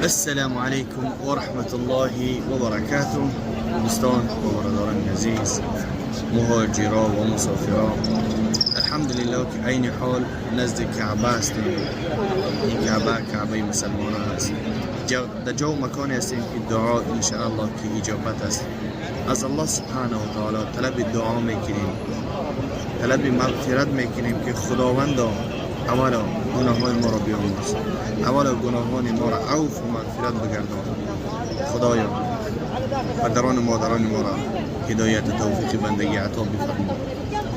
السلام عليكم ورحمة الله وبركاته. دوستان و برادران عزیز، مهاجرا و مسافرا، الحمدلله که عین حال نزد کعبه هستیم. این کعبه کعبه مسلمانان است. در جا و مکانی هستیم که دعا انشاءالله که اجابت است. از الله سبحانه و تعالی طلب دعا میکنیم، طلب مغفرت میکنیم که خداوندا اولا گناه ما را بیامرز، اولا گناهان ما را عفو و مغفرت بگردان. خدایا، پدران و مادران ما را هدایت و توفیق بندگی عطا بفرما.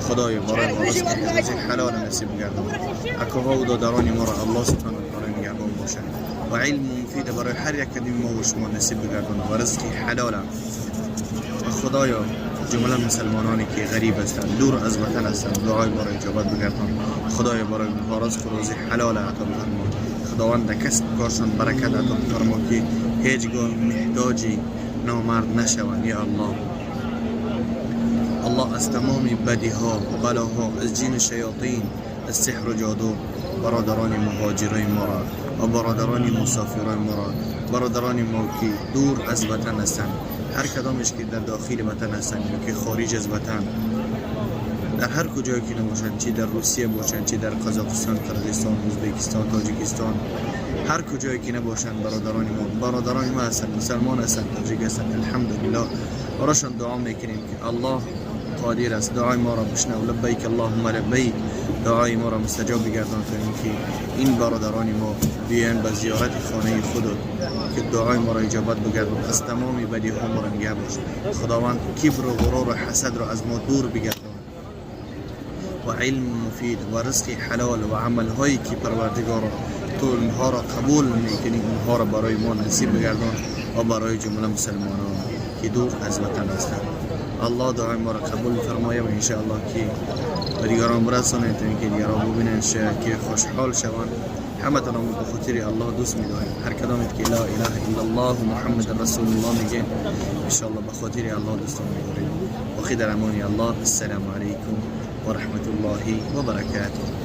خدایا، برای ما رزق روزی حلال نصیب بگردان. اکاها و دادران ما را الله سبحانه و تعالی نگهبان باشد و علم مفید برای هر یک ما و شما نصیب بگردان و رزق حلال. و خدایا، جمله مسلمانانی که غریب هستند، دور از وطن هستند، دعای ما را اجابت بگردان. خدایا، برای اونها رزق و روزی حلال عطا بفرما. خداوند در کسب کارشان برکت عطا بفرما که هیچگاه محتاجی نامرد نشوند. یا الله، الله از تمام بدی ها، بلاها، از جن شیاطین، از سحر و جادو برادران مهاجرای ما را و برادران مسافرای ما را، برادران ما که دور از وطن هستند، هر کدامش که در داخل وطن هستند یا که خارج از وطن، در هر کجایی که نباشند، چی در روسیه باشند، چی در قزاقستان، قرغیزستان، ازبکستان، تاجیکستان، هر کجایی که نباشند، برادران ما برادران ما هستند، مسلمان هستند، تاجیک هستند. الحمدلله، براشان دعا میکنیم که الله قادر است، دعای ما را بشنو. لبیک اللهم لبیک. دعای ما را مستجاب بگردان تا اینکه این برادران ما بیان به زیارت خانه خودت که دعای ما را اجابت بگردان. از تمام بدی ها ما را نگه باش. خداوند کبر و غرور و حسد را از ما دور بگردان و علم مفید و رزق حلال و عمل هایی که پروردگار تو اونها را قبول میکنی، اونها را برای ما نصیب بگردان و برای جمله مسلمانان که دور از وطن هستند. الله دعای ما را قبول فرمایه و انشاءالله که به دیگران برسانید تا اینکه دیگران ببینند، شاید که خوشحال شوند. همتان به خاطر الله دوست می‌داریم. هر کدامت که لا اله الا الله محمد رسول الله میگه، انشاءالله به خاطر الله دوستان می‌داریم. باقی در امان الله. السلام علیکم و رحمت الله و برکاته.